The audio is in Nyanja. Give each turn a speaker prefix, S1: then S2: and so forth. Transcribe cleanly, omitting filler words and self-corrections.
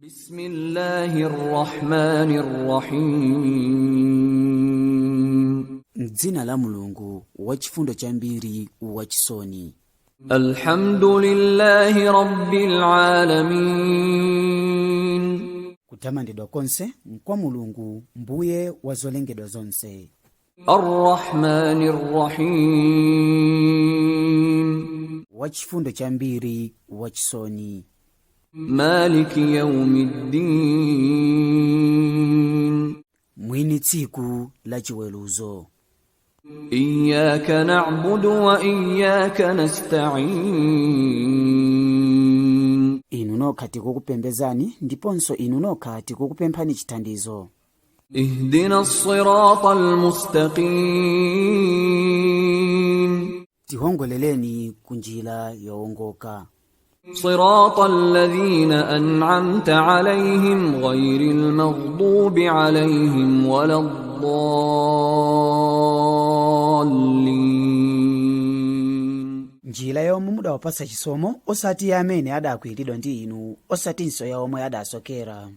S1: بسم الله الرحمن الرحيم.
S2: M'dzina la Mulungu, wachifundo chambiri, wachisoni.
S1: الحمد لله رب العالمين.
S2: Kutamandidwa konse nkwa Mulungu, Mbuye wa zolengedwa zonse.
S1: الرحمن الرحيم.
S2: Wachifundo chambiri, wachisoni.
S1: مالك يوم الدين.
S2: Mwini tsiku la chiweruzo.
S1: إياك نعبد وإياك نستعين.
S2: Inu nokha tikukupembezani, ndiponso inu nokha tikukupemphani chithandizo.
S1: اهدنا الصراط المستقيم.
S2: Tiwongoleleni ku njira yowongoka.
S1: صراط الذين أنعمت عليهم، غير المغضوب عليهم ولا الضالين.
S2: Njira yomwe mudawapatsa chisomo, osati ya amene adakwiyiridwa ndi inu, osatinso ya omwe adasokera.